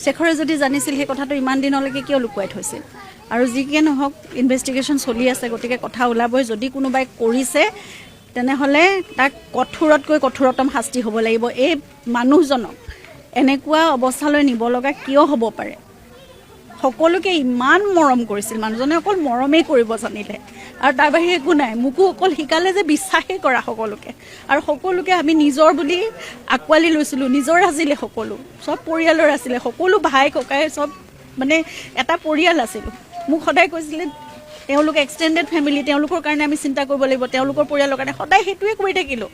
শেখৰে যদি জানিছিল, সেই কথাটো ইমান দিনলৈকে কিয় লুকুৱাই থৈছিল? আৰু যি কি নহওক, ইনভেষ্টিগেশ্যন চলি আছে, গতিকে কথা ওলাবই। যদি কোনোবাই কৰিছে, তেনেহ'লে তাক কঠোৰতকৈ কঠোৰতম শাস্তি হ'ব লাগিব। এই মানুহজনক এনেকুৱা অৱস্থালৈ নিব লগা কিয় হ'ব পাৰে? সকলোকে ইমান মৰম কৰিছিল মানুহজনে, অকল মৰমেই কৰিব জানিলে আৰু তাৰ বাহিৰে একো নাই। মোকো অকল শিকালে যে বিশ্বাসেই কৰা সকলোকে। আৰু সকলোকে আমি নিজৰ বুলি আঁকোৱালি লৈছিলোঁ। নিজৰ আছিলে সকলো, চব পৰিয়ালৰ আছিলে, সকলো ভাই ককাই চব মানে এটা পৰিয়াল আছিলোঁ। মোক সদায় কৈছিলে, তেওঁলোক এক্সটেণ্ডেড ফেমিলি, তেওঁলোকৰ কাৰণে আমি চিন্তা কৰিব লাগিব, তেওঁলোকৰ পৰিয়ালৰ কাৰণে। সদায় সেইটোৱে কৰি থাকিলোঁ।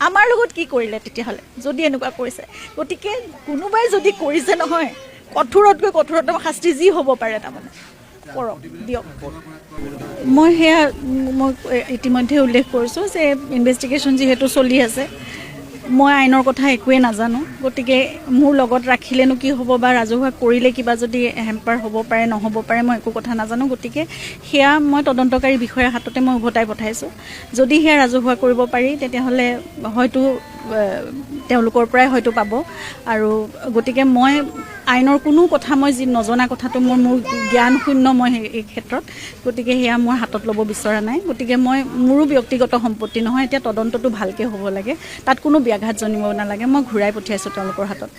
আমাৰ লগত কি কৰিলে তেতিয়াহ'লে, যদি এনেকুৱা কৰিছে? গতিকে কোনোবাই যদি কৰিছে নহয়, কঠোৰতকৈ কঠোৰতম শাস্তি যি হ'ব পাৰে তাৰমানে কৰক, দিয়ক। মই সেয়া মই ইতিমধ্যে উল্লেখ কৰিছোঁ যে ইনভেষ্টিগেশ্যন যিহেতু চলি আছে, মই আইনৰ কথা একোৱেই নাজানো। গতিকে মোৰ লগত ৰাখিলেনো কি হ'ব বা ৰাজহুৱা কৰিলে কিবা যদি হেম্পাৰ হ'ব পাৰে, নহ'ব পাৰে, মই একো কথা নাজানো। গতিকে সেয়া মই তদন্তকাৰী বিষয়াৰ হাততে মই উভতাই পঠাইছোঁ। যদি সেয়া ৰাজহুৱা কৰিব পাৰি, তেতিয়াহ'লে হয়তো তেওঁলোকৰ পৰাই হয়তো পাব। আৰু গতিকে মই আইনৰ কোনো কথা মই যি নজনা কথাটো মোৰ জ্ঞান শূন্য মই এই ক্ষেত্ৰত। গতিকে সেয়া মই হাতত ল'ব বিচৰা নাই। গতিকে মই মোৰো ব্যক্তিগত সম্পত্তি নহয়। এতিয়া তদন্তটো ভালকৈ হ'ব লাগে, তাত কোনো ব্যাঘাত জন্মিব নালাগে। মই ঘূৰাই পঠিয়াইছোঁ তেওঁলোকৰ হাতত।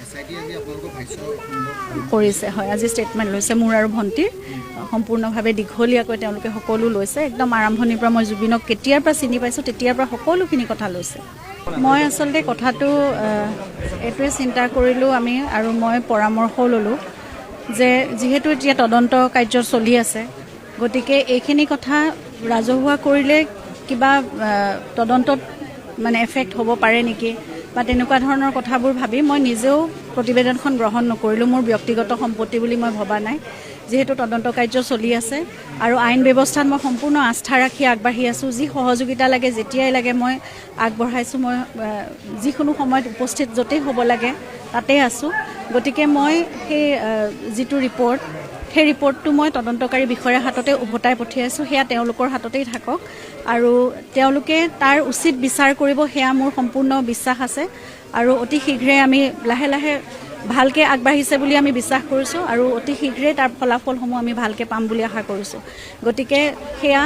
কৰিছে, হয়, আজি ষ্টেটমেণ্ট লৈছে মোৰ আৰু ভণ্টিৰ। সম্পূৰ্ণভাৱে দীঘলীয়াকৈ তেওঁলোকে সকলো লৈছে। একদম আৰম্ভণিৰ পৰা, মই জুবিনক কেতিয়াৰ পৰা চিনি পাইছোঁ, তেতিয়াৰ পৰা সকলোখিনি কথা লৈছে। মই আচলতে কথাটো এইটোৱে চিন্তা কৰিলোঁ আমি আৰু মই পৰামৰ্শও ল'লোঁ যে যিহেতু এতিয়া তদন্ত কাৰ্য চলি আছে, গতিকে এইখিনি কথা ৰাজহুৱা কৰিলে কিবা তদন্তত মানে এফেক্ট হ'ব পাৰে নেকি বা তেনেকুৱা ধৰণৰ কথাবোৰ ভাবি মই নিজেও প্ৰতিবেদনখন গ্ৰহণ নকৰিলোঁ। মোৰ ব্যক্তিগত সম্পত্তি বুলি মই ভবা নাই। যিহেতু তদন্ত কাৰ্য চলি আছে আৰু আইন ব্যৱস্থাত মই সম্পূৰ্ণ আস্থা ৰাখি আগবাঢ়ি আছোঁ, যি সহযোগিতা লাগে, যেতিয়াই লাগে মই আগবঢ়াইছোঁ। মই যিকোনো সময়ত উপস্থিত য'তেই হ'ব লাগে তাতেই আছোঁ। গতিকে মই সেই যিটো ৰিপৰ্ট, সেই ৰিপৰ্টটো মই তদন্তকাৰী বিষয়াৰ হাততে উভতাই পঠিয়াইছোঁ। সেয়া তেওঁলোকৰ হাততেই থাকক আৰু তেওঁলোকে তাৰ উচিত বিচাৰ কৰিব, সেয়া মোৰ সম্পূৰ্ণ বিশ্বাস আছে। আৰু অতি শীঘ্ৰে আমি লাহে লাহে ভালকৈ আগবাঢ়িছে বুলি আমি বিশ্বাস কৰিছোঁ আৰু অতি শীঘ্ৰেই তাৰ ফলাফলসমূহ আমি ভালকৈ পাম বুলি আশা কৰিছোঁ। গতিকে সেয়া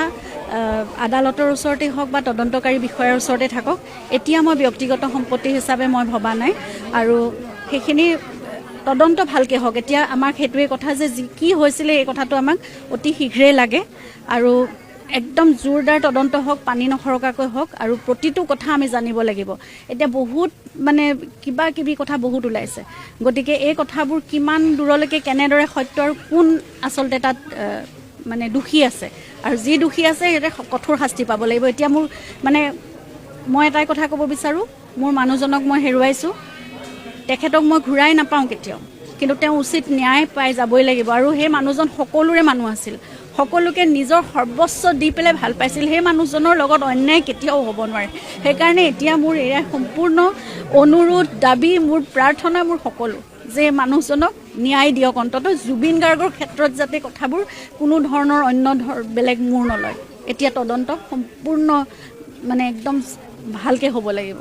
আদালতৰ ওচৰতেই হওক বা তদন্তকাৰী বিষয়াৰ ওচৰতে থাকক, এতিয়া মই ব্যক্তিগত সম্পত্তি হিচাপে মই ভবা নাই। আৰু সেইখিনি তদন্ত ভালকৈ হওক। এতিয়া আমাক সেইটোৱে কথা যে যি কি হৈছিলে, এই কথাটো আমাক অতি শীঘ্ৰেই লাগে আৰু একদম জোৰদাৰ তদন্ত হওক, পানী নসৰকাকৈ হওক আৰু প্ৰতিটো কথা আমি জানিব লাগিব। এতিয়া বহুত মানে কিবা কিবি কথা বহুত ওলাইছে। গতিকে এই কথাবোৰ কিমান দূৰলৈকে কেনেদৰে সত্য আৰু কোন আচলতে তাত মানে দোষী আছে আৰু যি দোষী আছে সিহঁতে কঠোৰ শাস্তি পাব লাগিব। এতিয়া মোৰ মানে মই এটাই কথা ক'ব বিচাৰোঁ, মোৰ মানুহজনক মই হেৰুৱাইছোঁ, তেখেতক মই ঘূৰাই নাপাওঁ কেতিয়াও, কিন্তু তেওঁ উচিত ন্যায় পাই যাবই লাগিব। আৰু সেই মানুহজন সকলোৰে মানুহ আছিল, সকলোকে নিজৰ সৰ্বস্ব দি পেলাই ভাল পাইছিল। সেই মানুহজনৰ লগত অন্যায় কেতিয়াও হ'ব নোৱাৰে। সেইকাৰণে এতিয়া মোৰ এয়াই সম্পূৰ্ণ অনুৰোধ, দাবী, মোৰ প্ৰাৰ্থনা, মোৰ সকলো যে মানুহজনক ন্যায় দিয়ক। অন্ততঃ জুবিন গাৰ্গৰ ক্ষেত্ৰত যাতে কথাবোৰ কোনো ধৰণৰ অন্য বেলেগ মোৰ নলয়। এতিয়া তদন্ত সম্পূৰ্ণ মানে একদম ভালকৈ হ'ব লাগিব।